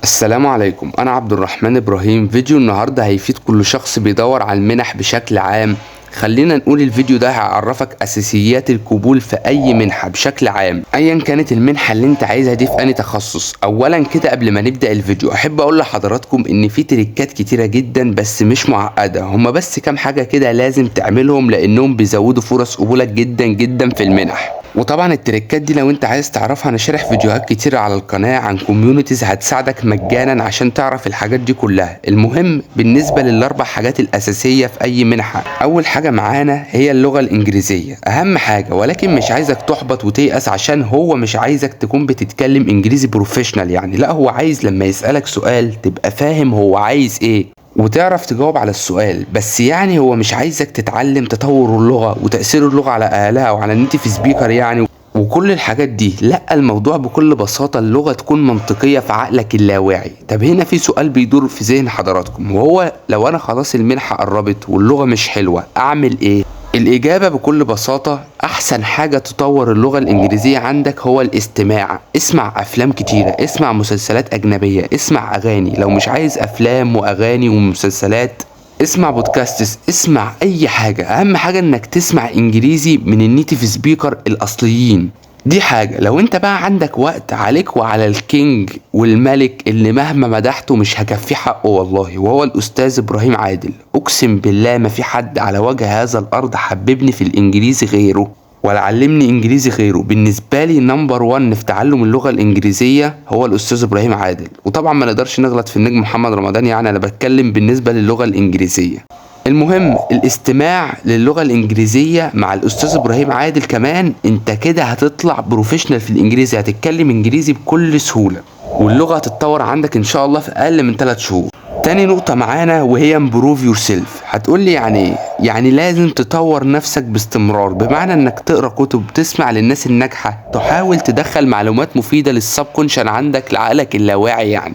السلام عليكم، انا عبد الرحمن ابراهيم. فيديو النهارده هيفيد كل شخص بيدور على المنح بشكل عام. خلينا نقول الفيديو ده هيعرفك اساسيات القبول في اي منحة بشكل عام، ايا كانت المنحة اللي انت عايزها دي في انهي تخصص. اولا كده قبل ما نبدأ الفيديو احب اقول لحضراتكم ان في تريكات كتيرة جدا بس مش معقدة، هما بس كام حاجة كده لازم تعملهم لانهم بيزودوا فرص قبولك جدا جدا في المنح. وطبعا التريكات دي لو انت عايز تعرفها انا شارح فيديوهات كتير على القناة عن communities هتساعدك مجانا عشان تعرف الحاجات دي كلها. المهم بالنسبة للاربع حاجات الاساسية في اي منحة، اول حاجة معانا هي اللغة الانجليزية، اهم حاجة. ولكن مش عايزك تحبط وتيأس، عشان هو مش عايزك تكون بتتكلم انجليزي professional يعني، لا هو عايز لما يسألك سؤال تبقى فاهم هو عايز ايه وتعرف تجاوب على السؤال بس. يعني هو مش عايزك تتعلم تطور اللغة وتأثير اللغة على أهلها وعلى ال native speaker يعني وكل الحاجات دي، لا الموضوع بكل بساطة اللغة تكون منطقية في عقلك اللاواعي. طب هنا في سؤال بيدور في ذهن حضراتكم، وهو لو أنا خلاص المنحة قربت واللغة مش حلوة أعمل إيه؟ الإجابة بكل بساطة أحسن حاجة تطور اللغة الإنجليزية عندك هو الاستماع. اسمع أفلام كتيرة، اسمع مسلسلات أجنبية، اسمع أغاني. لو مش عايز أفلام وأغاني ومسلسلات اسمع podcasts، اسمع أي حاجة. أهم حاجة إنك تسمع إنجليزي من ال native speaker الأصليين، دي حاجة. لو انت بقى عندك وقت عليك وعلى ال king والملك اللي مهما مدحته مش هكفيه حقه والله، وهو الأستاذ إبراهيم عادل. أقسم بالله ما في حد على وجه هذا الأرض حببني في الإنجليزي غيره ولا علمني إنجليزي غيره. بالنسبة لي number 1 في تعلم اللغة الإنجليزية هو الأستاذ إبراهيم عادل. وطبعا ما نقدرش نغلط في النجم محمد رمضان، يعني أنا بتكلم بالنسبة للغة الإنجليزية. المهم الاستماع للغة الإنجليزية مع الأستاذ إبراهيم عادل كمان، انت كده هتطلع professional في الإنجليزي، هتتكلم إنجليزي بكل سهولة واللغة هتتطور عندك إن شاء الله في أقل من 3 شهور. تاني نقطة معانا وهي improve yourself. هتقولي يعني ايه؟ يعني لازم تطور نفسك باستمرار، بمعنى انك تقرا كتب، تسمع للناس الناجحة، تحاول تدخل معلومات مفيدة لل subconscious عندك، لعقلك اللاواعي يعني.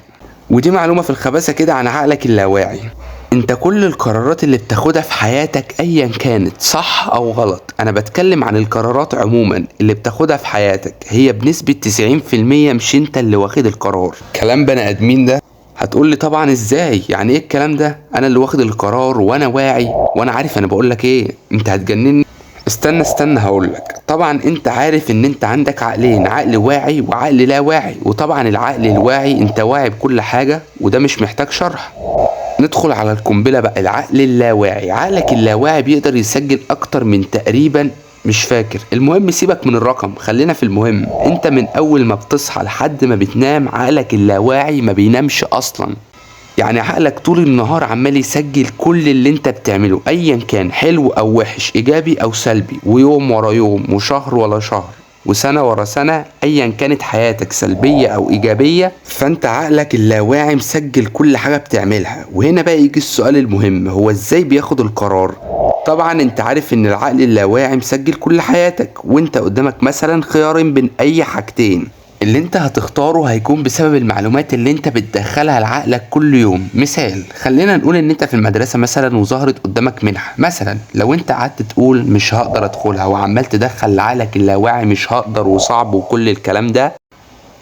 ودي معلومة في الخباثة كده عن عقلك اللاواعي، انت كل القرارات اللي بتاخدها في حياتك ايا كانت صح او غلط، انا بتكلم عن القرارات عموما اللي بتاخدها في حياتك، هي بنسبة 90% مش انت اللي واخد القرار. كلام بني ادمين ده. هتقولي طبعا ازاي؟ يعني ايه الكلام ده؟ انا اللي واخد القرار وانا واعي وانا عارف انا بقولك ايه، انت هتجنني. استنى استنى هقولك. طبعا انت عارف ان انت عندك عقلين، عقل واعي وعقل لا واعي. وطبعا العقل الواعي انت واعي بكل حاجة وده مش محتاج شرح. ندخل على القنبلة بقى، العقل اللاواعي. عقلك اللاواعي بيقدر يسجل اكتر من تقريبا مش فاكر، المهم سيبك من الرقم خلينا في المهم. انت من اول ما بتصحى لحد ما بتنام عقلك اللاواعي ما بينامش اصلا، يعني عقلك طول النهار عمال يسجل كل اللي انت بتعمله ايا كان حلو او وحش، ايجابي او سلبي، ويوم ورا يوم وشهر ورا شهر وسنة ورا سنة، ايا كانت حياتك سلبية او ايجابية فانت عقلك اللاواعي مسجل كل حاجة بتعملها. وهنا بقى يجي السؤال المهم، هو ازاي بياخد القرار؟ طبعا انت عارف ان العقل اللاواعي مسجل كل حياتك، وانت قدامك مثلا خيارين بين اي حاجتين، اللي انت هتختاره هيكون بسبب المعلومات اللي انت بتدخلها لعقلك كل يوم. مثال، خلينا نقول ان انت في المدرسة مثلا وظهرت قدامك منحة مثلا، لو انت قعدت تقول مش هقدر ادخلها وعمال تدخل لعقلك اللاواعي مش هقدر وصعب وكل الكلام ده،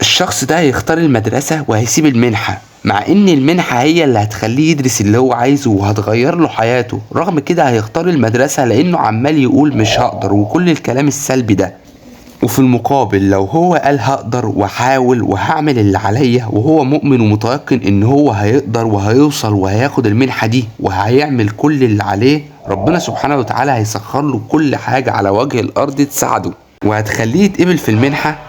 الشخص ده هيختار المدرسة وهيسيب المنحة، مع ان المنحة هي اللي هتخليه يدرس اللي هو عايزه وهتغير له حياته. رغم كده هيختار المدرسة لانه عمال يقول مش هقدر وكل الكلام السلبي ده. وفي المقابل لو هو قال هقدر وحاول وهعمل اللي عليا وهو مؤمن ومتيقن ان هو هيقدر وهيوصل وهياخد المنحة دي وهيعمل كل اللي عليه، ربنا سبحانه وتعالى هيسخر له كل حاجة على وجه الارض تساعده وهتخليه يتقبل في المنحة.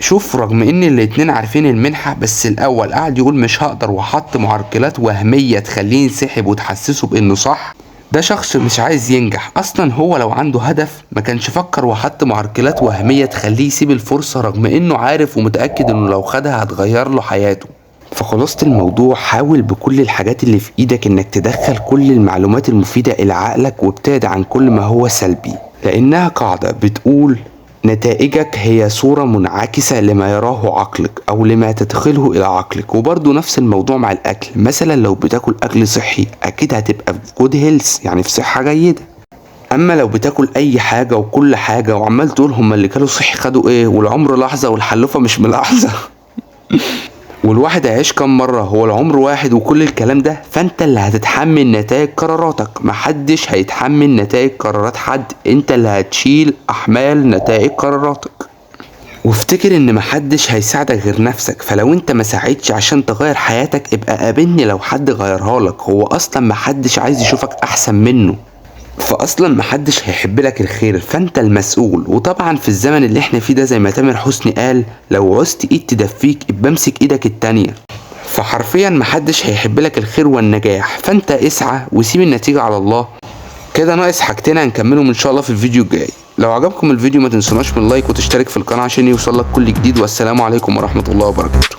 شوف، رغم ان الاتنين عارفين المنحة، بس الاول قعد يقول مش هقدر وحط معرقلات وهمية تخليه ينسحب وتحسسه بانه صح. ده شخص مش عايز ينجح اصلا، هو لو عنده هدف ما كانش فكر وحط معرقلات وهمية تخليه يسيب الفرصة رغم انه عارف ومتأكد انه لو خدها هتغير له حياته. فخلاصة الموضوع، حاول بكل الحاجات اللي في ايدك انك تدخل كل المعلومات المفيدة الى عقلك وابتعد عن كل ما هو سلبي، لانها قاعدة بتقول نتائجك هي صورة منعكسة لما يراه عقلك أو لما تدخله إلى عقلك. وبرضه نفس الموضوع مع الأكل، مثلا لو بتاكل أكل صحي أكيد هتبقى في good health، يعني في صحة جيدة. أما لو بتاكل أي حاجة وكل حاجة وعمال تقول هما اللي كانوا صحي خدوا إيه، والعمر لحظة والحلوفة مش ملاحظة. والواحد هيعيش كام مرة؟ هو العمر واحد وكل الكلام ده. فانت اللي هتتحمل نتائج قراراتك، محدش هيتحمل نتائج قرارات حد، انت اللي هتشيل احمال نتائج قراراتك. وافتكر ان محدش هيساعدك غير نفسك، فلو انت ما ساعدتش عشان تغير حياتك ابقى قابلني لو حد غيرها لك. هو اصلا محدش عايز يشوفك احسن منه، فاصلا محدش هيحب لك الخير، فانت المسؤول. وطبعا في الزمن اللي احنا فيه ده زي ما تامر حسني قال، لو عوزت ايد تدفيك ابقى امسك ايدك التانية. فحرفيا محدش هيحب لك الخير والنجاح، فانت اسعى وسيب النتيجة على الله. كده ناقص حاجتين هنكملهم ان شاء الله في الفيديو الجاي. لو عجبكم الفيديو ما تنسوناش من like وتشترك في القناة عشان يوصلك كل جديد، والسلام عليكم ورحمة الله وبركاته.